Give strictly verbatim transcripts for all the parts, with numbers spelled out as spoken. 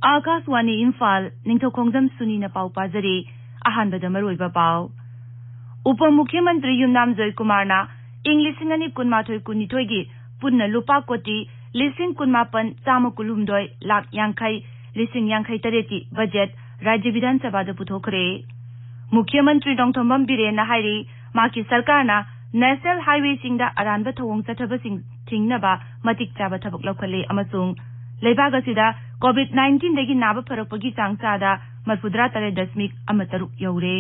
ꯑꯥꯀꯥꯁꯋꯥꯅꯤ ꯏꯝꯐꯥꯜ, ꯅꯤꯡꯊꯧꯈꯣꯡꯖꯝ ꯁꯨꯅꯤꯅ ꯄꯥꯎ ꯄꯥꯖꯔꯤ꯫ ꯑꯍꯥꯟꯕꯗ ꯃꯔꯨꯑꯣꯏꯕ ꯄꯥꯎ꯫ ꯎꯄ ꯃꯨꯈ꯭ꯌꯃꯟꯇ꯭ꯔꯤ ꯌꯨꯝꯅꯥꯝ ꯖꯣꯏꯀꯨꯃꯥꯔꯅ ꯏꯪ ꯂꯤꯁꯤꯡ ꯑꯅꯤ ꯀꯨꯟꯃꯥꯊꯣꯏ ꯀꯨꯟꯅꯤꯊꯣꯏꯒꯤ ꯄꯨꯟꯅ ꯂꯨꯄꯥ ꯀꯣꯇꯤ ꯂꯤꯁꯤꯡ ꯀꯨꯟꯃꯥꯄꯟ ꯆꯥꯝꯃ ꯀꯨꯟꯍꯨꯝꯗꯣꯏ ꯂꯥꯈ ꯌꯥꯡꯈꯩ ꯂꯤꯁꯤꯡ ꯌꯥꯡꯈꯩ ꯇꯔꯦꯠꯀꯤ ꯕꯖꯦꯠ ꯔꯥꯖ꯭ꯌ ꯕꯤꯙꯥꯟ ꯁꯚꯥꯗ ꯄꯨꯊꯣꯛꯈ꯭ꯔꯦ꯫ ꯃꯨꯈ꯭ꯌꯃꯟꯇ꯭ꯔꯤ ꯅꯣꯡꯊꯣꯝꯕꯝ ꯕꯤꯔꯦꯟꯅ ꯍꯥꯏꯔꯤ, ꯃꯍꯥꯛꯀꯤ ꯁꯔꯀꯥꯔꯅ ꯅꯦꯁꯅꯦꯜ ꯍꯥꯏꯋꯦꯁꯤꯡꯗ ꯑꯔꯥꯟꯕ ꯊꯧꯑꯣꯡ ꯆꯠꯊꯕꯁꯤꯡ ꯊꯤꯡꯅꯕ ꯃꯇꯤꯛ ꯆꯥꯕ ꯊꯕꯛ ꯂꯧꯈꯠꯂꯦ ꯑꯃꯁꯨꯡ ꯂꯩꯕꯥꯛ ꯑꯁꯤꯗ ꯀꯣꯚꯤꯗ ꯅꯥꯏꯟꯇꯤꯟꯗꯒꯤ ꯅꯥꯕ ꯐꯔꯛꯄꯒꯤ ꯆꯥꯡ ꯆꯥꯗ ꯃꯔꯐꯨꯇꯔꯥ ꯇꯔꯦꯠ ꯗꯁꯃꯤꯛ ꯑꯃ ꯇꯔꯨꯛ ꯌꯧꯔꯦ꯫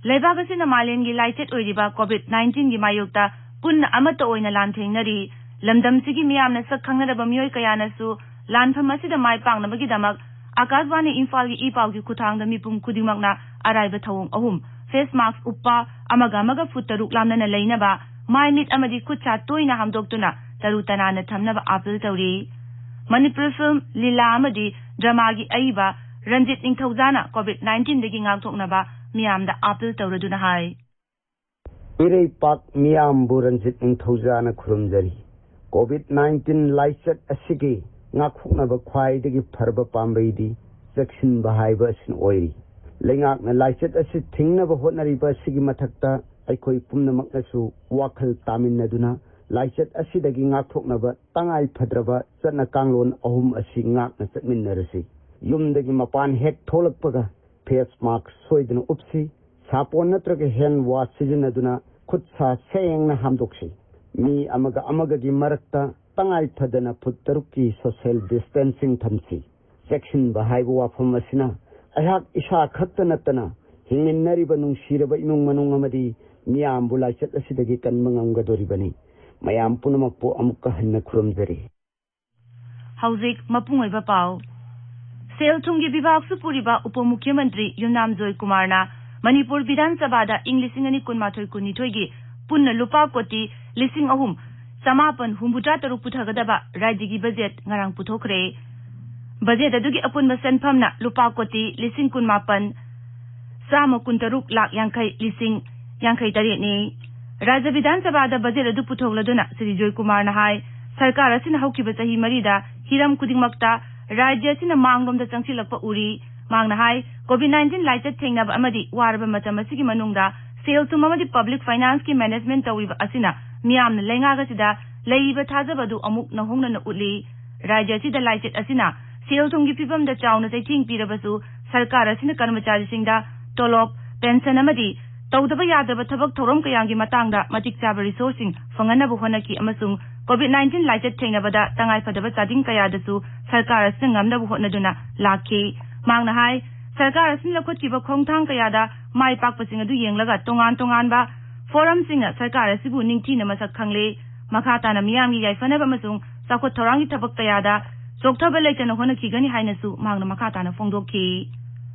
ꯂꯩꯕꯥꯛ ꯑꯁꯤꯅ ꯃꯥꯂꯦꯝꯒꯤ ꯂꯥꯏꯆꯠ ꯑꯣꯏꯔꯤꯕ ꯀꯣꯚꯤꯗ ꯅꯥꯏꯟꯇꯤꯟꯒꯤ ꯃꯥꯌꯣꯛꯇ ꯄꯨꯟꯅ ꯑꯃꯠꯇ ꯑꯣꯏꯅ ꯂꯥꯟꯊꯦꯡꯅꯔꯤ꯫ ꯂꯝꯗꯝꯁꯤꯒꯤ ꯃꯤꯌꯥꯝꯅ ꯁꯛ ꯈꯪꯅꯔꯕ ꯃꯤꯑꯣꯏ ꯀꯌꯥꯅꯁꯨ ꯂꯥꯟꯐꯝ ꯑꯁꯤꯗ ꯃꯥꯏ ꯄꯥꯛꯅꯕꯒꯤꯗꯃꯛ ꯑꯥꯀꯥꯁꯕꯥꯅꯤ ꯏꯝꯐꯥꯜꯒꯤ ꯏ ꯄꯥꯎꯒꯤ ꯈꯨꯠꯊꯥꯡꯗ ꯃꯤꯄꯨꯝ ꯈꯨꯗꯤꯡꯃꯛꯅ ꯑꯔꯥꯏꯕ ꯊꯧꯑꯣꯡ ꯑꯍꯨꯝ: ꯐꯦꯁ ꯃꯥꯁ꯭ꯛ ꯎꯞꯄ, ꯑꯃꯒ ꯑꯃꯒ ꯐꯨꯠ ꯇꯔꯨꯛ ꯂꯥꯞꯅꯅ ꯂꯩꯅꯕ, ꯃꯥꯏ ꯃꯤꯠ ꯑꯃꯗꯤ ꯈꯨꯠ ꯁꯥ ꯇꯣꯏꯅ ꯍꯥꯝꯗꯣꯛꯇꯨꯅ ꯇꯔꯨ ꯇꯅꯥꯟꯅ ꯊꯝꯅꯕ ꯑꯥꯄꯤꯜ ꯇꯧꯔꯤ꯫ ꯃꯅꯤꯄꯨꯔ ꯐꯤꯜꯝ, ꯂꯤꯂꯥ ꯑꯃꯗꯤ ꯗ꯭ꯔꯃꯥꯒꯤ ꯑꯏꯕ ꯔꯟꯖꯤꯠ ꯅꯤꯡꯊꯧꯖꯥꯅ ꯀꯣꯚꯤꯗ ꯅꯥꯏꯟꯇꯤꯟꯗꯒꯤ ꯉꯥꯛꯊꯣꯛꯅꯕ ꯃꯤꯌꯥꯝꯗ ꯑꯥꯄꯤꯜ ꯇꯧꯔꯗꯨꯅ ꯍꯥꯏ꯫ ꯏꯔꯩꯄꯥꯛ ꯃꯤꯌꯥꯝꯕꯨ ꯔꯟꯖꯤꯠ ꯅꯤꯡꯊꯧꯖꯥꯅ ꯈꯨꯔꯨꯝꯖꯔꯤ꯫ ꯀꯣꯚꯤꯗ ꯅꯥꯏꯟꯇꯤꯟ ꯂꯥꯏꯆꯠ ꯑꯁꯤꯒꯤ ꯉꯥꯛꯊꯣꯛꯅꯕ ꯈ꯭ꯋꯥꯏꯗꯒꯤ ꯐꯔꯕ ꯄꯥꯝꯕꯩꯗꯤ ꯆꯦꯛꯁꯤꯟꯕ ꯍꯥꯏꯕ ꯑꯁꯤꯅ ꯑꯣꯏꯔꯤ꯫ ꯂꯩꯉꯥꯛꯅ ꯂꯥꯏꯆꯠ ꯑꯁꯤ ꯊꯤꯡꯅꯕ ꯍꯣꯠꯅꯔꯤꯕ ꯑꯁꯤꯒꯤ ꯃꯊꯛꯇ ꯑꯩꯈꯣꯏ ꯄꯨꯝꯅꯃꯛꯅꯁꯨ ꯋꯥꯈꯜ ꯇꯥꯃꯤꯟꯅꯗꯨꯅ ꯂꯥꯏꯆꯠ ꯑꯁꯤꯗꯒꯤ ꯉꯥꯛꯊꯣꯛꯅꯕ ꯇꯉꯥꯏ ꯐꯗ꯭ꯔꯕ ꯆꯠꯅ ꯀꯥꯡꯂꯣꯟ ꯑꯍꯨꯝ ꯑꯁꯤ ꯉꯥꯛꯅ ꯆꯠꯃꯤꯟꯅꯔꯁꯤ꯫ ꯌꯨꯝꯗꯒꯤ ꯃꯄꯥꯟ ꯍꯦꯛ ꯊꯣꯛꯂꯛꯄꯒ ꯐꯦꯁ ꯃꯥꯁ꯭ꯛ ꯁꯣꯏꯗꯅ ꯎꯞꯁꯤ꯫ ꯁꯥꯄꯣꯟ ꯅꯠꯇ꯭ꯔꯒ ꯍꯦꯟ ꯋꯥꯁ ꯁꯤꯖꯤꯟꯅꯗꯨꯅ ꯈꯨꯠ ꯁꯥ ꯁꯦꯡꯅ ꯍꯥꯝꯗꯣꯛꯁꯤ꯫ ꯃꯤ ꯑꯃꯒ ꯑꯃꯒꯒꯤ ꯃꯔꯛꯇ ꯇꯉꯥꯏ ꯐꯗꯅ ꯐꯨꯠ ꯇꯔꯨꯛꯀꯤ ꯁꯣꯁꯤꯌꯦꯜ ꯗꯤꯁꯇꯦꯟꯁꯤꯡ ꯊꯝꯁꯤ꯫ ꯆꯦꯛꯁꯤꯟꯕ ꯍꯥꯏꯕ ꯋꯥꯐꯝ ꯑꯁꯤꯅ ꯑꯩꯍꯥꯛ ꯏꯁꯥ ꯈꯛꯇ ꯅꯠꯇꯅ ꯍꯤꯡꯃꯤꯟꯅꯔꯤꯕ ꯅꯨꯡꯁꯤꯔꯕ ꯏꯃꯨꯡ ꯃꯅꯨꯡ ꯑꯃꯗꯤ ꯃꯤꯌꯥꯝꯕꯨ ꯂꯥꯏꯆꯠ ꯑꯁꯤꯗꯒꯤ ꯀꯟꯕ ꯉꯝꯒꯗꯣꯔꯤꯕꯅꯤ꯫ ꯃꯌꯥꯝ ꯄꯨꯝꯅꯃꯛꯄꯨ ꯑꯃꯨꯛꯀ ꯍꯟꯅ ꯈꯨꯔꯨꯝꯖꯔꯤ꯫ ꯍꯧꯖꯤꯛ ꯃꯄꯨꯡ ꯑꯣꯏꯕ ꯄꯥꯎ꯫ ꯁꯦꯜ ꯊꯨꯝꯒꯤ ꯕꯤꯚꯥꯒꯁꯨ ꯄꯨꯔꯤꯕ ꯎꯄ ꯃꯨꯈ꯭ꯌꯃꯟꯇ꯭ꯔꯤ ꯌꯨꯝꯅꯥꯝ ꯖꯣꯏꯀꯨꯃꯥꯔꯅ ꯃꯅꯤꯄꯨꯔ ꯕꯤꯙꯥꯟ ꯁꯚꯥꯗ ꯏꯪ ꯂꯤꯁꯤꯡ ꯑꯅꯤ ꯀꯨꯟꯃꯥꯊꯣꯏ ꯀꯨꯟꯅꯤꯊꯣꯏꯒꯤ ꯄꯨꯟꯅ ꯂꯨꯄꯥ ꯀꯣꯇꯤ ꯂꯤꯁꯤꯡ ꯑꯍꯨꯝ ꯆꯃꯥꯄꯟ ꯍꯨꯝꯐꯨꯇꯔꯥ ꯇꯔꯨꯛ ꯄꯨꯊꯒꯗꯕ ꯔꯥꯖ꯭ꯌꯒꯤ ꯕꯖꯦꯠ ꯉꯔꯥꯡ ꯄꯨꯊꯣꯛꯈ꯭ꯔꯦ꯫ ꯕꯖꯦꯠ ꯑꯗꯨꯒꯤ ꯑꯄꯨꯟꯕ ꯁꯦꯟꯐꯝꯅ ꯂꯨꯄꯥ ꯀꯣꯇꯤ ꯂꯤꯁꯤꯡ ꯀꯨꯟꯃꯥꯄꯟ ꯆꯥꯝꯃ ꯀꯨꯟꯇꯔꯨꯛ ꯂꯥꯈ ꯌꯥꯡꯈꯩ ꯂꯤꯁꯤꯡ ꯌꯥꯡꯈꯩ ꯇꯔꯦꯠꯅꯤ꯫ ꯔꯥꯖ꯭ꯌ ꯕꯤꯙꯥꯟ ꯁꯚꯥꯗ ꯕꯖꯦꯠ ꯑꯗꯨ ꯄꯨꯊꯣꯛꯂꯗꯨꯅ ꯁ꯭ꯔꯤ ꯖꯣꯏꯀꯨꯃꯥꯔꯅ ꯍꯥꯏ, ꯁꯔꯀꯥꯔ ꯑꯁꯤꯅ ꯍꯧꯈꯤꯕ ꯆꯍꯤ ꯃꯔꯤꯗ ꯍꯤꯔꯝ ꯈꯨꯗꯤꯡꯃꯛꯇ ꯔꯥꯖ꯭ꯌ ꯑꯁꯤꯅ ꯃꯥꯡꯂꯣꯝꯗ ꯆꯪꯁꯤꯜꯂꯛꯄ ꯎꯔꯤ꯫ ꯃꯍꯥꯛꯅ ꯍꯥꯏ, ꯀꯣꯚꯤꯗ ꯅꯥꯏꯟꯇꯤꯟ ꯂꯥꯏꯆꯠ ꯊꯦꯡꯅꯕ ꯑꯃꯗꯤ ꯋꯥꯔꯕ ꯃꯇꯝ ꯑꯁꯤꯒꯤ ꯃꯅꯨꯡꯗ ꯁꯦꯜ ꯊꯨꯝ ꯑꯃꯗꯤ ꯄꯕ꯭ꯂꯤꯛ ꯐꯥꯏꯅꯥꯟꯁꯀꯤ ꯃꯦꯅꯦꯖꯃꯦꯟ ꯇꯧꯔꯤꯕ ꯑꯁꯤꯅ ꯃꯤꯌꯥꯝꯅ ꯂꯩꯉꯥꯛ ꯑꯁꯤꯗ ꯂꯩꯔꯤꯕ ꯊꯥꯖꯕ ꯑꯗꯨ ꯑꯃꯨꯛ ꯅꯧꯍꯧꯅꯅ ꯎꯠꯂꯤ꯫ ꯔꯥꯖ꯭ꯌ ꯑꯁꯤꯗ ꯂꯥꯏꯆꯠ ꯑꯁꯤꯅ ꯁꯦꯜ ꯊꯨꯝꯒꯤ ꯐꯤꯕꯝꯗ ꯆꯥꯎꯅ ꯆꯩꯊꯦꯡ ꯄꯤꯔꯕꯁꯨ, ꯁꯔꯀꯥꯔ ꯑꯁꯤꯅ ꯀꯔꯃꯆꯥꯔꯤꯁꯤꯡꯗ ꯇꯣꯂꯣꯞ, ꯄꯦꯟꯁꯟ ꯑꯃꯗꯤ ꯇꯧꯗꯕ ꯌꯥꯗ꯭ꯔꯕ ꯊꯕꯛ ꯊꯧꯔꯝ ꯀꯌꯥꯒꯤ ꯃꯇꯥꯡꯗ ꯃꯇꯤꯛ ꯆꯥꯕ ꯔꯤꯁꯣꯔꯁꯁꯤꯡ ꯐꯪꯍꯟꯅꯕ ꯍꯣꯠꯅꯈꯤ ꯑꯃꯁꯨꯡ ꯀꯣꯚꯤꯗ ꯅꯥꯏꯟꯇꯤꯟ ꯂꯥꯏꯆꯠ ꯊꯦꯡꯅꯕꯗ ꯇꯉꯥꯏ ꯐꯗꯕ ꯆꯥꯗꯤꯡ ꯀꯌꯥꯗꯁꯨ ꯁꯔꯀꯥꯔ ꯑꯁꯤꯅ ꯉꯝꯅꯕ ꯍꯣꯠꯅꯗꯨꯅ ꯂꯥꯛꯈꯤ꯫ ꯃꯍꯥꯛꯅ ꯍꯥꯏ, ꯁꯔꯀꯥꯔ ꯑꯁꯤꯅ ꯂꯧꯈꯠꯈꯤꯕ ꯈꯣꯡꯊꯥꯡ ꯀꯌꯥꯗ ꯃꯥꯏ ꯄꯥꯛꯄꯁꯤꯡ ꯑꯗꯨ ꯌꯦꯡꯂꯒ ꯇꯣꯉꯥꯟ ꯇꯣꯉꯥꯟꯕ ꯐꯣꯔꯝꯁꯤꯡꯅ ꯁꯔꯀꯥꯔ ꯑꯁꯤꯕꯨ ꯅꯤꯡꯊꯤꯅ ꯃꯁꯛ ꯈꯪꯂꯦ꯫ ꯃꯈꯥ ꯇꯥꯅ ꯃꯤꯌꯥꯝꯒꯤ ꯌꯥꯏꯐꯅꯕ ꯑꯃꯁꯨꯡ ꯆꯥꯎꯈꯠ ꯊꯧꯔꯥꯡꯒꯤ ꯊꯕꯛ ꯀꯌꯥꯗ ꯆꯣꯛꯊꯕ ꯂꯩꯇꯅ ꯍꯣꯠꯅꯈꯤꯒꯅꯤ ꯍꯥꯏꯅꯁꯨ ꯃꯍꯥꯛꯅ ꯃꯈꯥ ꯇꯥꯅ ꯐꯣꯡꯗꯣꯛꯈꯤ꯫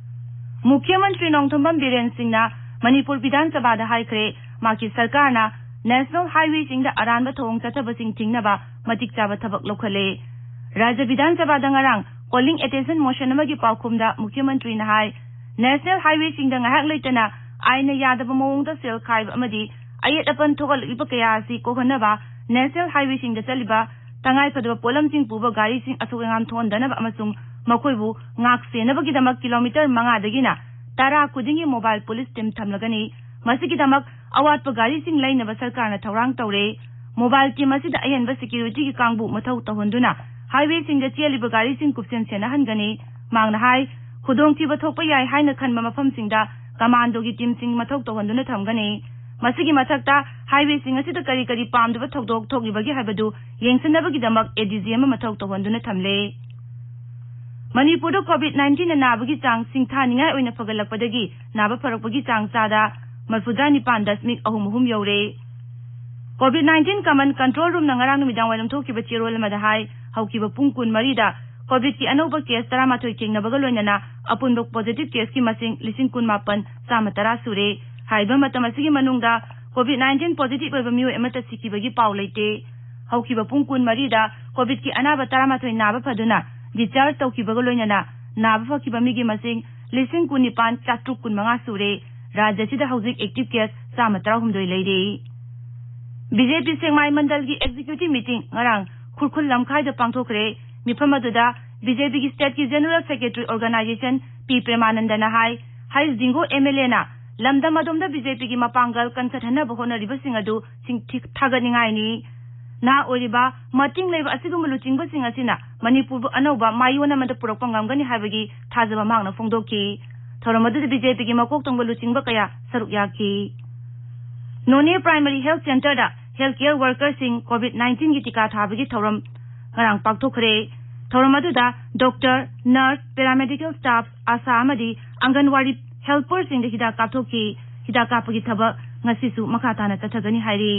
ꯃꯨꯈ꯭ꯌ ꯃꯟꯇ꯭ꯔꯤ ꯅꯣꯡꯊꯣꯝꯕꯝ ꯕꯤꯔꯦꯟ ꯁꯤꯡꯅ ꯃꯅꯤꯄꯨꯔ ꯕꯤꯙꯥꯟ ꯁꯚꯥꯗ ꯍꯥꯏꯈ꯭ꯔꯦ, ꯃꯍꯥꯛꯀꯤ ꯁꯔꯀꯥꯔꯅ ꯅꯦꯁꯅꯦꯜ ꯍꯥꯏꯋꯦꯁꯤꯡꯗ ꯑꯔꯥꯟꯕ ꯊꯧꯑꯣꯡ ꯆꯠꯊꯕꯁꯤꯡ ꯊꯤꯡꯅꯕ ꯃꯇꯤꯛ ꯆꯥꯕ ꯊꯕꯛ ꯂꯧꯈꯠꯂꯦ꯫ ꯔꯥꯖ꯭ꯌ ꯕꯤꯙꯥꯟ ꯁꯚꯥꯗ ꯉꯔꯥꯡ ꯀꯣꯂꯤꯡ ꯑꯦꯇꯦꯟꯁꯟ ꯃꯣꯁꯟ ꯑꯃꯒꯤ ꯄꯥꯎꯈꯨꯝꯗ ꯃꯨꯈ꯭ꯌ ꯃꯟꯇ꯭ꯔꯤꯅ ꯍꯥꯏ, ꯅꯦꯁꯅꯦꯜ ꯍꯥꯏꯋꯦꯁꯤꯡꯗ ꯉꯥꯏꯍꯥꯛ ꯂꯩꯇꯅ ꯑꯥꯏꯟꯅ ꯌꯥꯗꯕ ꯃꯑꯣꯡꯗ ꯁꯦꯜ ꯈꯥꯏꯕ ꯑꯃꯗꯤ ꯑꯌꯦꯠ ꯑꯄꯟ ꯊꯣꯛꯍꯜꯂꯛꯂꯤꯕ ꯀꯌꯥ ꯑꯁꯤ ꯀꯣꯛꯍꯟꯅꯕ, ꯅꯦꯁꯅꯦꯜ ꯍꯥꯏꯋꯦꯁꯤꯡꯗ ꯆꯠꯂꯤꯕ ꯇꯉꯥꯏ ꯐꯗꯕ ꯄꯣꯠꯂꯝꯁꯤꯡ ꯄꯨꯕ ꯒꯥꯔꯤꯁꯤꯡ ꯑꯁꯣꯛ ꯑꯉꯥꯝ ꯊꯣꯛꯍꯟꯗꯅꯕ ꯑꯃꯁꯨꯡ ꯃꯈꯣꯏꯕꯨ ꯉꯥꯛ ꯁꯦꯟꯅꯕꯒꯤꯗꯃꯛ ꯀꯤꯂꯣꯃꯤꯇꯔ ꯃꯉꯥꯗꯒꯤꯅ ꯇꯔꯥ ꯈꯨꯗꯤꯡꯒꯤ ꯃꯣꯕꯥꯏꯜ ꯄꯨꯂꯤꯁ ꯇꯤꯝ ꯊꯝꯂꯒꯅꯤ꯫ ꯃꯁꯤꯒꯤꯗꯃꯛ ꯑꯋꯥꯠꯄ ꯒꯥꯔꯤꯁꯤꯡ ꯂꯩꯅꯕ ꯁꯔꯀꯥꯔꯅ ꯊꯧꯔꯥꯡ ꯇꯧꯔꯦ꯫ ꯃꯣꯕꯥꯏꯜ ꯇꯤꯝ ꯑꯁꯤꯗ ꯑꯍꯦꯟꯕ ꯁꯦꯀ꯭ꯌꯨꯔꯤꯇꯤꯒꯤ ꯀꯥꯡꯕꯨ ꯃꯊꯧ ꯇꯧꯍꯟꯗꯨꯅ ꯍꯥꯏꯋꯦꯁꯤꯡꯗ ꯆꯦꯜꯂꯤꯕ ꯒꯥꯔꯤꯁꯤꯡ ꯀꯨꯞꯁꯦꯟ ꯁꯦꯟꯅꯍꯟꯒꯅꯤ꯫ ꯃꯍꯥꯛꯅ ꯍꯥꯏ, ꯈꯨꯗꯣꯡꯊꯤꯕ ꯊꯣꯛꯄ ꯌꯥꯏ ꯍꯥꯏꯅ ꯈꯟꯕ ꯃꯐꯝꯁꯤꯡꯗ ꯀꯃꯥꯟꯗꯣꯒꯤ ꯇꯤꯝꯁꯤꯡ ꯃꯊꯧ ꯇꯧꯍꯟꯗꯨꯅ ꯊꯝꯒꯅꯤ꯫ ꯃꯁꯤꯒꯤ ꯃꯊꯛꯇ ꯍꯥꯏꯋꯦꯁꯤꯡ ꯑꯁꯤꯗ ꯀꯔꯤ ꯀꯔꯤ ꯄꯥꯝꯗꯕ ꯊꯧꯗꯣꯛ ꯊꯣꯛꯂꯤꯕꯒꯦ ꯍꯥꯏꯕꯗꯨ ꯌꯦꯡꯁꯤꯟꯅꯕꯒꯤꯗꯃꯛ ꯑꯦ ꯗꯤ ꯖꯤ ꯑꯃ ꯃꯊꯧ ꯇꯧꯍꯟꯗꯨꯅ ꯊꯝꯂꯦ꯫ ꯃꯅꯤꯄꯨꯔꯗ ꯀꯣꯚꯤꯗ ꯅꯥꯏꯟꯇꯤꯟꯅ ꯅꯥꯕꯒꯤ ꯆꯥꯡ ꯁꯤꯡꯊꯥꯅꯤꯡꯉꯥꯏ ꯑꯣꯏꯅ ꯐꯒꯠꯂꯛꯄꯗꯒꯤ ꯅꯥꯕ ꯐꯔꯛꯄꯒꯤ ꯆꯥꯡ ꯆꯥꯗ ꯃꯔꯤꯐꯨꯇꯔꯥ ꯅꯤꯄꯥꯟ ꯗꯁꯃꯤꯛ ꯑꯍꯨꯝ ꯑꯍꯨꯝ ꯌꯧꯔꯦ꯫ ꯀꯣꯚꯤꯗ ꯅꯥꯏꯟꯇꯤꯟ ꯀꯃꯟ ꯀꯟꯇ꯭ꯔꯣꯜ ꯔꯨꯝꯅ ꯉꯔꯥꯡ ꯅꯨꯃꯤꯗꯥꯡ ꯋꯥꯏꯔꯝ ꯊꯣꯛꯈꯤꯕ ꯆꯦꯔꯣꯜ ꯑꯃꯗ ꯍꯥꯏ, ꯍꯧꯈꯤꯕ ꯄꯨꯡ ꯀꯨꯟꯃꯔꯤꯗ ꯀꯣꯚꯤꯗꯀꯤ ꯑꯅꯧꯕ ꯀꯦꯁ ꯇꯔꯥꯃꯥꯊꯣꯏ ꯊꯦꯡꯅꯕꯒ ꯂꯣꯏꯅꯅ ꯑꯄꯨꯟꯕ ꯄꯣꯖꯤꯇꯤꯚ ꯀꯦꯁꯀꯤ ꯃꯁꯤꯡ ꯂꯤꯁꯤꯡ ꯀꯨꯟꯃꯥꯄꯟ ꯆꯥꯝꯃ ꯇꯔꯥ ꯁꯨꯔꯦ꯫ ꯍꯥꯏꯔꯤꯕ ꯃꯇꯝ ꯑꯁꯤꯒꯤ ꯃꯅꯨꯡꯗ ꯀꯣꯚꯤꯗ ꯅꯥꯏꯟꯇꯤꯟ ꯄꯣꯖꯤꯇꯤꯚ ꯑꯣꯏꯕ ꯃꯤꯑꯣꯏ ꯑꯃꯠꯇ ꯁꯤꯈꯤꯕꯒꯤ ꯄꯥꯎ ꯂꯩꯇꯦ꯫ ꯍꯧꯈꯤꯕ ꯄꯨꯡ ꯀꯨꯟꯃꯔꯤꯗ ꯀꯣꯚꯤꯗꯀꯤ ꯑꯅꯥꯕ ꯇꯔꯥꯃꯥꯊꯣꯏ ꯅꯥꯕ ꯐꯗꯨꯅ ꯗꯤꯁꯆꯥꯔꯖ ꯇꯧꯈꯤꯕꯒ ꯂꯣꯏꯅꯅ ꯅꯥꯕ ꯐꯈꯤꯕ ꯃꯤꯒꯤ ꯃꯁꯤꯡ ꯂꯤꯁꯤꯡ ꯀꯨꯟꯅꯤꯄꯥꯟ ꯆꯥꯇ꯭ꯔꯨꯛ ꯀꯨꯟꯃꯉꯥ ꯁꯨꯔꯦ꯫ ꯔꯥꯖ꯭ꯌꯁꯤꯗ ꯍꯧꯖꯤꯛ ꯑꯦꯛꯇꯤꯚ ꯀꯦꯁ ꯆꯥꯝꯃ ꯇꯔꯥꯍꯨꯝꯗꯣꯏ ꯂꯩꯔꯤ꯫ ꯕꯤ ꯖꯦ ꯄꯤ ꯁꯦꯛꯃꯥꯏ ꯃꯟꯗꯜꯒꯤ ꯑꯦꯛꯖꯤꯀ꯭ꯌꯨꯇꯤꯚ ꯃꯤꯇꯤꯡ ꯉꯔꯥꯡ ꯈꯨꯔꯈꯨꯜ ꯂꯝꯈꯥꯏꯗ ꯄꯥꯡꯊꯣꯛꯈ꯭ꯔꯦ꯫ ꯃꯤꯐꯝ ꯑꯗꯨꯗ ꯕꯤ ꯖꯦ ꯄꯤꯒꯤ ꯁ꯭ꯇꯦꯠꯀꯤ ꯖꯦꯅꯔꯦꯜ ꯁꯦꯀ꯭ꯔꯦꯇꯔꯤ ꯑꯣꯔꯒꯅꯥꯏꯖꯦꯁꯟ ꯄꯤ ꯄ꯭ꯔꯦꯃꯥꯅꯟꯗꯅ ꯍꯥꯏ, ꯍꯩꯁ ꯗꯤꯡꯒꯣ ꯑꯦꯝ ꯑꯦꯜ ꯑꯦꯅ ꯂꯝꯗꯝ ꯑꯗꯣꯝꯗ ꯕꯤ ꯖꯦ ꯄꯤꯒꯤ ꯃꯄꯥꯡꯒꯜ ꯀꯟꯈꯠꯍꯟꯅꯕ ꯍꯣꯠꯅꯔꯤꯕꯁꯤꯡ ꯑꯗꯨ ꯆꯤꯡꯊꯤ-, ꯊꯥꯒꯠꯅꯤꯡꯉꯥꯏꯅꯤ꯫ ꯅꯍꯥ ꯑꯣꯏꯔꯤꯕ, ꯃꯇꯤꯡ ꯂꯩꯕ ꯑꯁꯤꯒꯨꯝꯕ ꯂꯨꯆꯤꯡꯕꯁꯤꯡ ꯑꯁꯤꯅ ꯃꯅꯤꯄꯨꯔꯕꯨ ꯑꯅꯧꯕ ꯃꯥꯏꯑꯣꯟ ꯑꯃꯗ ꯄꯨꯔꯛꯄ ꯉꯝꯒꯅꯤ ꯍꯥꯏꯕꯒꯤ ꯊꯥꯖꯕ ꯃꯍꯥꯛꯅ ꯐꯣꯡꯗꯣꯛꯈꯤ꯫ ꯊꯧꯔꯝ ꯑꯗꯨꯗ ꯕꯤ ꯖꯦ ꯄꯤꯒꯤ ꯃꯀꯣꯛ ꯊꯣꯡꯕ ꯂꯨꯆꯤꯡꯕ ꯀꯌꯥ ꯁꯔꯨꯛ ꯌꯥꯈꯤ꯫ ꯅꯣꯅꯦ ꯄ꯭ꯔꯥꯏꯃꯔꯤ ꯍꯦꯜꯊ ꯁꯦꯟꯇꯔꯗ ꯍꯦꯜꯊ ꯀꯦꯌꯔ ꯋꯥꯔꯀꯔꯁꯤꯡ ꯀꯣꯚꯤꯗ ꯅꯥꯏꯟꯇꯤꯟꯒꯤ ꯇꯤꯀꯥ ꯊꯥꯕꯒꯤ ꯊꯧꯔꯝ ꯉꯔꯥꯡ ꯄꯥꯡꯊꯣꯛꯈ꯭ꯔꯦ꯫ ꯊꯧꯔꯝ ꯑꯗꯨꯗ ꯗꯣꯛꯇꯔ, ꯅꯔꯁ, ꯄꯦꯔꯥꯃꯦꯗꯤꯀꯦꯜ ꯁ꯭ꯇꯥꯐ, ꯑꯥꯁꯥ ꯑꯃꯗꯤ ꯑꯪꯒꯟꯋꯥꯗꯤ ꯍꯦꯜꯄꯔꯁꯤꯡꯗ ꯍꯤꯗꯥꯛ ꯀꯥꯞꯊꯣꯛꯈꯤ꯫ ꯍꯤꯗꯥꯛ ꯀꯥꯞꯄꯒꯤ ꯊꯕꯛ ꯉꯁꯤꯁꯨ ꯃꯈꯥ ꯇꯥꯅ ꯆꯠꯊꯒꯅꯤ ꯍꯥꯏꯔꯤ꯫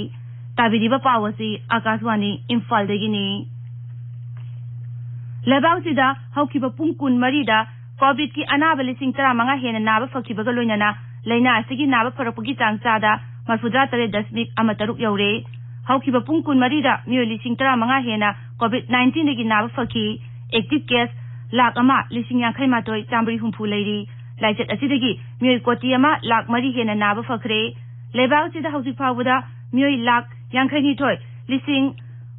ꯇꯥꯕꯤꯔꯤꯕ ꯄꯥꯎ ꯑꯁꯤ ꯑꯀꯥꯁꯕꯥꯅꯤ ꯏꯝꯐꯥꯜꯗꯒꯤꯅꯤ꯫ ꯂꯩꯕꯥꯛꯁꯤꯗ ꯍꯧꯈꯤꯕ ꯄꯨꯡ ꯀꯨꯟꯃꯔꯤꯗ ꯀꯣꯚꯤꯗꯀꯤ ꯑꯅꯥꯕ ꯂꯤꯁꯤꯡ ꯇꯔꯥꯃꯉꯥ ꯍꯦꯟꯅ ꯅꯥꯕ ꯐꯈꯤꯕꯒ ꯂꯣꯏꯅꯅ ꯂꯥꯏꯅꯥ ꯑꯁꯤꯒꯤ ꯅꯥꯕ ꯐꯔꯛꯄꯒꯤ ꯆꯥꯡ ꯆꯥꯗ ꯃꯔꯐꯨꯇꯔꯥ ꯇꯔꯦꯠ ꯗꯁꯃꯤꯛ ꯑꯃ ꯇꯔꯨꯛ ꯌꯧꯔꯦ꯫ ꯍꯧꯈꯤꯕ ꯄꯨꯡ ꯀꯨꯟꯃꯔꯤꯗ ꯃꯤꯑꯣꯏ ꯂꯤꯁꯤꯡ ꯇꯔꯥꯃꯉꯥ ꯍꯦꯟꯅ ꯀꯣꯚꯤꯗ ꯅꯥꯏꯟꯇꯤꯟꯗꯒꯤ ꯅꯥꯕ ꯐꯈꯤ꯫ ꯑꯦꯛꯇꯤꯚ ꯀꯦꯁ ꯂꯥꯈ ꯑꯃ ꯂꯤꯁꯤꯡ ꯌꯥꯡꯈꯩ ꯃꯥꯊꯣꯏ ꯆꯥꯝꯃꯔꯤ ꯍꯨꯝꯐꯨ ꯂꯩꯔꯤ꯫ ꯂꯥꯏꯆꯠ ꯑꯁꯤꯗꯒꯤ ꯃꯤꯑꯣꯏ ꯀꯣꯇꯤ ꯑꯃ ꯂꯥꯈ ꯃꯔꯤ ꯍꯦꯟꯅ ꯅꯥꯕ ꯐꯈ꯭ꯔꯦ꯫ ꯂꯩꯕꯥꯛ ꯑꯁꯤꯗ ꯍꯧꯖꯤꯛ ꯐꯥꯎꯕꯗ ꯃꯤꯑꯣꯏ ꯂꯥꯈ ꯌꯥꯡꯈꯩꯅꯤꯊꯣꯏ ꯂꯤꯁꯤꯡ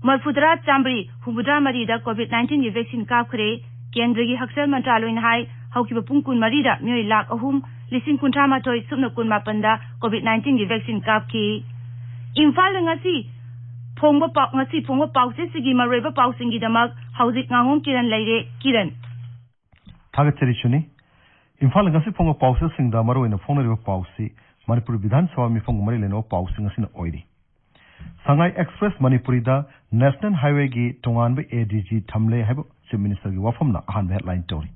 ꯃꯔꯐꯨꯇꯔꯥ ꯆꯥꯝꯃꯔꯤ ꯍꯨꯝꯐꯨꯇꯔꯥ ꯃꯔꯤꯗ ꯀꯣꯚꯤꯗ ꯅꯥꯏꯟꯇꯤꯟꯒꯤ ꯚꯦꯛꯁꯤꯟ ꯀꯥꯞꯈ꯭ꯔꯦ꯫ ꯀꯦꯟꯗ꯭ꯔꯒꯤ ꯍꯛꯁꯦꯜ ꯃꯟꯇ꯭ꯔꯥꯂꯣꯏꯅ ꯍꯥꯏ, ꯍꯧꯈꯤꯕ ꯄꯨꯡ ꯀꯨꯟꯃꯔꯤꯗ ꯃꯤꯑꯣꯏ ꯂꯥꯈ ꯑꯍꯨꯝ ꯂꯤꯁꯤꯡ ꯀꯨꯟꯊ꯭ꯔꯥ ꯃꯥꯊꯣꯏ ꯁꯨꯞꯅ ꯀꯨꯟ ꯃꯥꯄꯟꯗ ꯀꯣꯚꯤꯗ ꯅꯥꯏꯟꯇꯤꯟꯒꯤ ꯚꯦꯛꯁꯤꯟ ꯀꯥꯞꯈꯤ꯫ ꯏꯝꯐꯥꯜꯗ ꯉꯁꯤ ꯐꯣꯡꯕ ꯄꯥꯎ, ꯉꯁꯤ ꯐꯣꯡꯕ ꯄꯥꯎꯆꯦꯁꯤꯒꯤ ꯃꯔꯨꯑꯣꯏꯕ ꯄꯥꯎꯁꯤꯡꯒꯤꯗꯃꯛ ꯍꯧꯖꯤꯛ ꯉꯥꯉꯣꯝ ꯀꯤꯔꯟ ꯂꯩꯔꯦ꯫ ꯀꯤꯔꯟ꯫ ꯊꯥꯒꯠꯆꯔꯤ ꯁꯨꯅꯤ꯫ ꯏꯝꯐꯥꯜ ꯉꯁꯤ ꯐꯣꯡꯕ ꯄꯥꯎꯆꯦꯁꯤꯡꯗ ꯃꯔꯨꯑꯣꯏꯅ ꯐꯣꯡꯅꯔꯤꯕ ꯄꯥꯎꯁꯤ ꯃꯅꯤꯄꯨꯔ ꯕꯤꯙꯥꯟ ꯁꯚꯥ ꯃꯤꯐꯝꯒ ꯃꯔꯤ ꯂꯩꯅꯕ ꯄꯥꯎꯁꯤꯡ ꯑꯁꯤꯅ ꯑꯣꯏꯔꯤ꯫ ꯁꯉꯥꯏ ꯑꯦꯛꯁꯄ꯭ꯔꯦꯁ ꯃꯅꯤꯄꯨꯔꯤꯗ ꯅꯦꯁꯅꯦꯜ ꯍꯥꯏꯋꯦꯒꯤ ꯇꯣꯉꯥꯟꯕ ꯑꯦ ꯗꯤ ꯖꯤ ꯊꯝꯂꯦ ꯍꯥꯏꯕ ꯆꯤꯐ ꯃꯤꯅꯤꯁꯇꯔꯒꯤ ꯋꯥꯐꯝꯅ ꯑꯍꯥꯟꯕ ꯍꯦꯗꯂꯥꯏꯟ ꯇꯧꯔꯤ꯫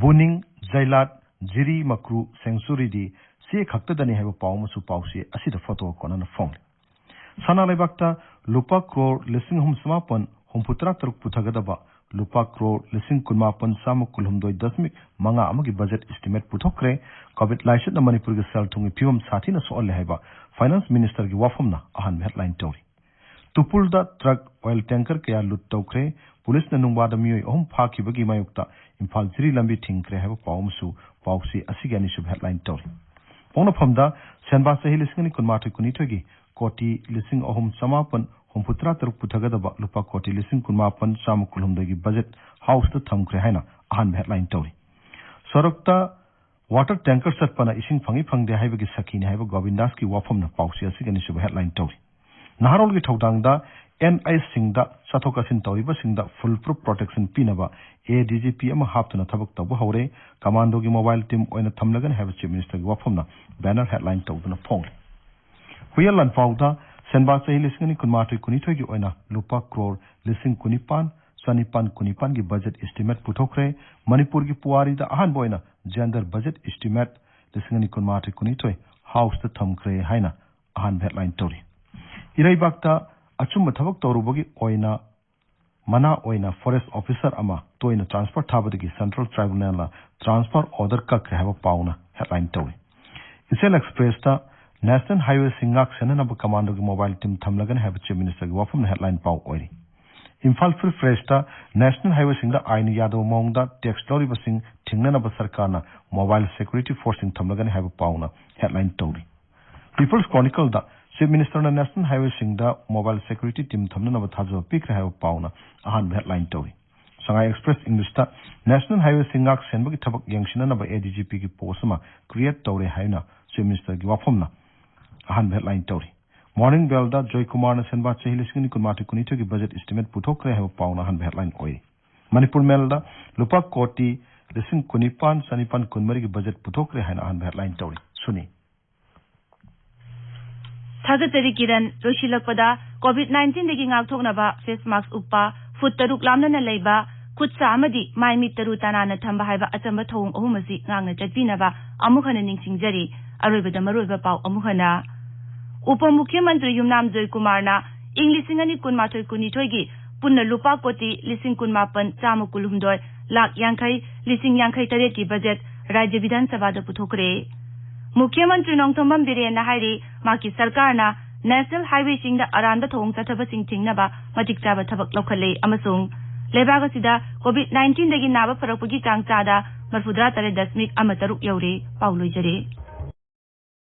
ꯕꯨꯅꯤꯡ, ꯖꯩꯂꯥꯠ, ꯖꯤꯔꯤ ꯃꯀ꯭ꯔꯨ ꯁꯦꯡꯆꯨꯔꯤꯗꯤ ꯆꯦ ꯈꯛꯇꯗꯅꯤ ꯍꯥꯏꯕ ꯄꯥꯎ ꯑꯃꯁꯨ ꯄꯥꯎꯆꯦ ꯑꯁꯤꯗ ꯐꯣꯇꯣꯒ ꯀꯣꯟꯅꯅ ꯐꯣꯡꯂꯤ꯫ ꯁꯅꯥ ꯂꯩꯕꯥꯛꯇ ꯂꯨꯄꯥ ꯀ꯭ꯔꯣꯔ ꯂꯤꯁꯤꯡ ꯑꯍꯨꯝ ꯆꯃꯥꯄꯟ ꯍꯨꯝꯐꯨꯇꯔꯥ ꯇꯔꯨꯛ ꯄꯨꯊꯒꯗꯕ ꯂꯨꯄꯥ ꯀ꯭ꯔꯣꯔ ꯂꯤꯁꯤꯡ ꯀꯨꯟꯃꯥꯄꯟ ꯆꯥꯝꯃ ꯀꯨꯟꯍꯨꯝꯗꯣꯏ ꯗꯁꯃꯤꯛ ꯃꯉꯥ ꯑꯃꯒꯤ ꯕꯖꯦꯠ ꯏꯁꯇꯤꯃꯦꯠ ꯄꯨꯊꯣꯛꯈ꯭ꯔꯦ꯫ ꯀꯣꯚꯤꯗ ꯂꯥꯏꯆꯠꯅ ꯃꯅꯤꯄꯨꯔꯒꯤ ꯁꯦꯜ ꯊꯨꯝꯒꯤ ꯐꯤꯕꯝ ꯁꯥꯊꯤꯅ ꯁꯣꯛꯍꯜꯂꯦ ꯍꯥꯏꯕ ꯐꯥꯏꯅꯥꯟꯁ ꯃꯤꯅꯤꯁꯇꯔꯒꯤ ꯋꯥꯐꯝꯅ ꯑꯍꯥꯟꯕ ꯍꯦꯗꯂꯥꯏꯟ ꯇꯧꯔꯤ꯫ ꯇꯨꯄꯨꯜꯗ ꯇ꯭ꯔꯛ ꯑꯣꯏꯜ ꯇꯦꯡꯀꯔ ꯀꯌꯥ ꯂꯨꯠ ꯇꯧꯈ꯭ꯔꯦ꯫ ꯄꯨꯂꯤꯁꯅ ꯅꯨꯡꯕꯥꯗ ꯃꯤꯑꯣꯏ ꯑꯍꯨꯝ ꯐꯥꯈꯤꯕꯒꯤ ꯃꯥꯌꯣꯛꯇ ꯏꯝꯐꯥꯜ ꯖꯤꯔꯤ ꯂꯝꯕꯤ ꯊꯤꯡꯈ꯭ꯔꯦ ꯍꯥꯏꯕ ꯄꯥꯎ ꯑꯃꯁꯨ ꯄꯥꯎꯆꯦ ꯑꯁꯤꯒꯤ ꯑꯅꯤꯁꯨꯕ ꯍꯦꯗꯂꯥꯏꯟ ꯇꯧꯔꯤ꯫ ꯄꯣꯛꯅꯐꯝꯗ ꯁꯦꯟꯕꯥ ꯆꯍꯤ ꯂꯤꯁꯤꯡ ꯑꯅꯤ ꯀꯨꯟꯃꯥꯊꯣꯏ ꯀꯨꯟꯅꯤꯊꯣꯏꯒꯤ ꯀꯣꯇꯤ ꯂꯤꯁꯤꯡ ꯑꯍꯨꯝ ꯆꯃꯥꯄꯟ ꯍꯨꯝꯐꯨꯇꯔꯥ ꯇꯔꯨꯛ ꯄꯨꯊꯒꯗꯕ ꯂꯨꯄꯥ ꯀꯣꯇꯤ ꯂꯤꯁꯤꯡ ꯀꯨꯟꯃꯥꯄꯟ ꯆꯥꯝꯃ ꯀꯨꯟꯍꯨꯝꯗꯣꯏꯒꯤ ꯕꯖꯦꯠ ꯍꯥꯎꯁꯇ ꯊꯝꯈ꯭ꯔꯦ ꯍꯥꯏꯅ ꯑꯍꯥꯟꯕ ꯍꯦꯗꯂꯥꯏꯟ ꯇꯧꯔꯤ꯫ ꯁꯣꯔꯣꯛꯇ ꯋꯥꯇꯔ ꯇꯦꯡꯀꯔ ꯆꯠꯄꯅ ꯏꯁꯤꯡ ꯐꯪꯏ ꯐꯪꯗꯦ ꯍꯥꯏꯕꯒꯤ ꯁꯈꯤꯅꯤ ꯍꯥꯏꯕ ꯒꯣꯕꯤꯟꯗꯥꯁꯀꯤ ꯋꯥꯐꯝꯅ ꯄꯥꯎꯆꯦ ꯑꯁꯤꯒꯤ ꯑꯅꯤꯁꯨꯕ ꯍꯦꯗꯂꯥꯏꯟ ꯇꯧꯔꯤ꯫ ꯅꯍꯥꯔꯣꯜꯒꯤ ꯊꯧꯗꯥꯡꯗ ꯑꯦꯟ ꯑꯥꯏꯁꯤꯡꯗ ꯆꯠꯊꯣꯛ ꯆꯠꯁꯤꯟ ꯇꯧꯔꯤꯕꯁꯤꯡꯗ ꯐꯨꯜ ꯄ꯭ꯔꯨꯐ ꯄ꯭ꯔꯣꯇꯦꯛꯁꯟ ꯄꯤꯅꯕ ꯑꯦ ꯗꯤ ꯖꯤ ꯄꯤ ꯑꯃ ꯍꯥꯞꯇꯨꯅ ꯊꯕꯛ ꯇꯧꯕ ꯍꯧꯔꯦ꯫ ꯀꯃꯥꯟꯗꯣꯒꯤ ꯃꯣꯕꯥꯏꯜ ꯇꯤꯝ ꯑꯣꯏꯅ ꯊꯝꯂꯒꯅꯤ ꯍꯥꯏꯕ ꯆꯤꯐ ꯃꯤꯅꯤꯁꯇꯔꯒꯤ ꯋꯥꯐꯝꯅ ꯕꯦꯅꯔ ꯍꯦꯗꯂꯥꯏꯟ ꯇꯧꯗꯨꯅ ꯐꯣꯡꯂꯤ꯫ ꯍꯨꯏꯌꯦꯟ ꯂꯥꯟꯐꯥꯎꯗ ꯁꯦꯟꯕꯥ ꯆꯍꯤ ꯂꯤꯁꯤꯡ ꯑꯅꯤ ꯀꯨꯟꯃꯥꯊꯣꯏ ꯀꯨꯟꯅꯤꯊꯣꯏꯒꯤ ꯑꯣꯏꯅ ꯂꯨꯄꯥ ꯀ꯭ꯔꯣꯔ ꯂꯤꯁꯤꯡ ꯀꯨꯟꯅꯤꯄꯥꯟ ꯆꯅꯤꯄꯥꯟ ꯀꯨꯟꯅꯤꯄꯥꯟꯒꯤ ꯕꯖꯦꯠ ꯏꯁꯇꯤꯃꯦꯠ ꯄꯨꯊꯣꯛꯈ꯭ꯔꯦ꯫ ꯃꯅꯤꯄꯨꯔꯒꯤ ꯄꯨꯋꯥꯔꯤꯗ ꯑꯍꯥꯟꯕ ꯑꯣꯏꯅ ꯖꯦꯟꯗꯔ ꯕꯖꯦꯠ ꯏꯁꯇꯤꯃꯦꯠ ꯂꯤꯁꯤꯡ ꯑꯅꯤ ꯀꯨꯟꯃꯥꯊꯣꯏ ꯀꯨꯟꯅꯤꯊꯣꯏ ꯍꯥꯎꯁꯇ ꯊꯝꯈ꯭ꯔꯦ ꯍꯥꯏꯅ ꯑꯍꯥꯟꯕ ꯍꯦꯗꯂꯥꯏꯟ ꯇꯧꯔꯤ꯫ ꯏꯔꯩꯕꯥꯛꯇ ꯑꯆꯨꯝꯕ ꯊꯕꯛ ꯇꯧꯔꯨꯕꯒꯤ ꯑꯣꯏꯅ ꯃꯅꯥ ꯑꯣꯏꯅ ꯐꯣꯔꯦꯁ ꯑꯣꯐꯤꯁꯔ ꯑꯃ ꯇꯣꯏꯅ ꯇ꯭ꯔꯥꯟꯁꯐꯔ ꯊꯥꯕꯗꯒꯤ ꯁꯦꯟꯇ꯭ꯔꯦꯜ ꯇ꯭ꯔꯥꯏꯕꯨꯅꯦꯜꯅ ꯇ꯭ꯔꯥꯟꯁꯐꯔ ꯑꯣꯔꯗꯔ ꯀꯛꯈ꯭ꯔꯦ ꯍꯥꯏꯕ ꯄꯥꯎꯅ ꯍꯦꯗꯂꯥꯏꯟ ꯇꯧꯔꯤ꯫ ꯏꯆꯦꯜ ꯑꯦꯛꯁꯄ꯭ꯔꯦꯁꯇ ꯅꯦꯁꯅꯦꯜ ꯍꯥꯏꯋꯦꯁꯤꯡ ꯉꯥꯛ ꯁꯦꯟꯅꯅꯕ ꯀꯃꯥꯟꯗꯣꯒꯤ ꯃꯣꯕꯥꯏꯜ ꯇꯤꯝ ꯊꯝꯂꯒꯅꯤ ꯍꯥꯏꯕ ꯆꯤꯐ ꯃꯤꯅꯤꯁꯇꯔꯒꯤ ꯋꯥꯐꯝꯅ ꯍꯦꯗꯂꯥꯏꯟ ꯄꯥꯎ ꯑꯣꯏꯔꯤ꯫ ꯏꯝꯐꯥꯜ ꯐ꯭ꯔꯤ ꯄ꯭ꯔꯦꯁꯇ ꯅꯦꯁꯅꯦꯜ ꯍꯥꯏꯋꯦꯁꯤꯡꯗ ꯑꯥꯏꯟ ꯌꯥꯗꯕ ꯃꯑꯣꯡꯗ ꯇꯦꯛꯁ ꯂꯧꯔꯤꯕꯁꯤꯡ ꯊꯤꯡꯅꯅꯕ ꯁꯔꯀꯥꯔꯅ ꯃꯣꯕꯥꯏꯜ ꯁꯦꯀ꯭ꯌꯨꯔꯤꯇꯤ ꯐꯣꯔꯁꯁꯤꯡ ꯊꯝꯂꯒꯅꯤ ꯍꯥꯏꯕ ꯄꯥꯎꯅ ꯍꯦꯗꯂꯥꯏꯟ ꯇꯧꯔꯤ꯫ ꯄꯤꯄꯜꯁ ꯀ꯭ꯔꯣꯅꯤꯀꯜꯗ ꯆꯤꯐ ꯃꯤꯅꯤꯁꯇꯔꯅ ꯅꯦꯁꯅꯦꯜ ꯍꯥꯏꯋꯦꯁꯤꯡꯗ ꯃꯣꯕꯥꯏꯜ ꯁꯦꯀ꯭ꯌꯨꯔꯤꯇꯤ ꯇꯤꯝ ꯊꯝꯅꯅꯕ ꯊꯥꯖꯕ ꯄꯤꯈ꯭ꯔꯦ ꯍꯥꯏꯕ ꯄꯥꯎꯅ ꯑꯍꯥꯟꯕ ꯍꯦꯗꯂꯥꯏꯟ ꯇꯧꯔꯤ꯫ ꯁꯉꯥꯏ ꯑꯦꯛꯁꯄ꯭ꯔꯦꯁ ꯏꯪꯂꯤꯁꯇ ꯅꯦꯁꯅꯦꯜ ꯍꯥꯏꯋꯦꯁꯤꯡ ꯉꯥꯛ ꯁꯦꯟꯕꯒꯤ ꯊꯕꯛ ꯌꯦꯡꯁꯤꯟꯅꯅꯕ ꯑꯦ ꯗꯤ ꯖꯤ ꯄꯤꯒꯤ ꯄꯣꯁ ꯑꯃ ꯀ꯭ꯔꯤꯌꯦꯠ ꯇꯧꯔꯦ ꯍꯥꯏꯅ ꯆꯤꯐ ꯃꯤꯅꯤꯁꯇꯔꯒꯤ ꯋꯥꯐꯝꯅ ꯑꯍꯥꯟꯕ ꯍꯦꯗꯂꯥꯏꯟ ꯇꯧꯔꯤ꯫ ꯃꯣꯔꯅꯤꯡ ꯕꯦꯜꯗ ꯖꯣꯏꯀꯨꯃꯥꯔꯅ ꯁꯦꯟꯕꯥ ꯆꯍꯤ ꯂꯤꯁꯤꯡ ꯑꯅꯤ ꯀꯨꯟꯃꯥꯊꯣꯏ ꯀꯨꯟꯅꯤꯊꯣꯏꯒꯤ ꯕꯖꯦꯠ ꯏꯁꯇꯤꯃꯦꯠ ꯄꯨꯊꯣꯛꯈ꯭ꯔꯦ ꯍꯥꯏꯕ ꯄꯥꯎꯅ ꯑꯍꯥꯟꯕ ꯍꯦꯗꯂꯥꯏꯟ ꯑꯣꯏꯔꯤ꯫ ꯃꯅꯤꯄꯨꯔ ꯃꯦꯜꯗ ꯂꯨꯄꯥ ꯀꯣꯇꯤ ꯂꯤꯁꯤꯡ ꯀꯨꯟꯅꯤꯄꯥꯟ ꯆꯅꯤꯄꯥꯟ ꯀꯨꯟꯃꯔꯤꯒꯤ ꯕꯖꯦꯠ ꯄꯨꯊꯣꯛꯈ꯭ꯔꯦ ꯍꯥꯏꯅ ꯑꯍꯥꯟꯕ ꯍꯦꯗꯂꯥꯏꯟ ꯇꯧꯔꯤ꯫ ꯁꯨꯅꯤ꯫ ꯊꯥꯒꯠꯆꯔꯤ ꯀꯤꯔꯟ꯫ ꯂꯣꯏꯁꯤꯜꯂꯛꯄꯗ, ꯀꯣꯚꯤꯗ ꯅꯥꯏꯟꯇꯤꯟꯗꯒꯤ ꯉꯥꯛꯊꯣꯛꯅꯕ ꯐꯦꯁ ꯃꯥꯛꯁ ꯎꯞꯄ, ꯐꯨꯠ ꯇꯔꯨꯛ ꯂꯥꯞꯅꯅ ꯂꯩꯕ, ꯈꯨꯠ ꯁꯥ ꯑꯃꯗꯤ ꯃꯥꯏ ꯃꯤꯠ ꯇꯔꯨ ꯇꯅꯥꯟꯅ ꯊꯝꯕ ꯍꯥꯏꯕ ꯑꯆꯝꯕ ꯊꯧꯑꯣꯡ ꯑꯍꯨꯝ ꯑꯁꯤ ꯉꯥꯛꯅ ꯆꯠꯄꯤꯅꯕ ꯑꯃꯨꯛ ꯍꯟꯅ ꯅꯤꯡꯁꯤꯡꯖꯔꯤ꯫ ꯑꯔꯣꯏꯕꯗ ꯃꯔꯨꯑꯣꯏꯕ ꯄꯥꯎ ꯑꯃꯨꯛ ꯍꯟꯅ꯫ ꯎꯄ ꯃꯨꯈ꯭ꯌ ꯃꯟꯇ꯭ꯔꯤ ꯌꯨꯝꯅꯥꯝ ꯖꯣꯏꯀꯨꯃꯥꯔꯅ ꯏꯪ ꯂꯤꯁꯤꯡ ꯑꯅꯤ ꯀꯨꯟꯃꯥꯊꯣꯏ ꯀꯨꯟꯅꯤꯊꯣꯏꯒꯤ ꯄꯨꯟꯅ ꯂꯨꯄꯥ ꯀꯣꯇꯤ ꯂꯤꯁꯤꯡ ꯀꯨꯟꯃꯥꯄꯟ ꯆꯥꯝꯃ ꯀꯨꯟꯍꯨꯝꯗꯣꯏ ꯂꯥꯈ ꯌꯥꯡꯈꯩ ꯂꯤꯁꯤꯡ ꯌꯥꯡꯈꯩ ꯇꯔꯦꯠꯀꯤ ꯕꯖꯦꯠ ꯔꯥꯖ꯭ꯌ ꯕꯤꯙꯥꯟ ꯁꯚꯥꯗ ꯄꯨꯊꯣꯛꯈ꯭ꯔꯦ꯫ ꯃꯨꯈ꯭ꯌ ꯃꯟꯇ꯭ꯔꯤ ꯅꯣꯡꯊꯣꯝꯕꯝ ꯕꯤꯔꯦꯟꯅ ꯍꯥꯏꯔꯤ, ꯃꯍꯥꯛꯀꯤ ꯁꯔꯀꯥꯔꯅ ꯅꯦꯁꯅꯦꯜ ꯍꯥꯏꯋꯦꯁꯤꯡꯗ ꯑꯔꯥꯟꯕ ꯊꯧꯑꯣꯡ ꯆꯠꯊꯕꯁꯤꯡ ꯊꯤꯡꯅꯕ ꯃꯇꯤꯛ ꯆꯥꯕ ꯊꯕꯛ ꯂꯧꯈꯠꯂꯦ ꯑꯃꯁꯨꯡ ꯂꯩꯕꯥꯛ ꯑꯁꯤꯗ ꯀꯣꯚꯤꯗ ꯅꯥꯏꯟꯇꯤꯟꯗꯒꯤ ꯅꯥꯕ ꯐꯔꯛꯄꯒꯤ ꯆꯥꯡ ꯆꯥꯗ ꯃꯔꯤꯐꯨꯇꯔꯥ ꯇꯔꯦꯠ ꯗꯁꯃꯤꯛ ꯑꯃ ꯇꯔꯨꯛ ꯌꯧꯔꯦ꯫ ꯄꯥꯎ ꯂꯣꯏꯖꯔꯦ꯫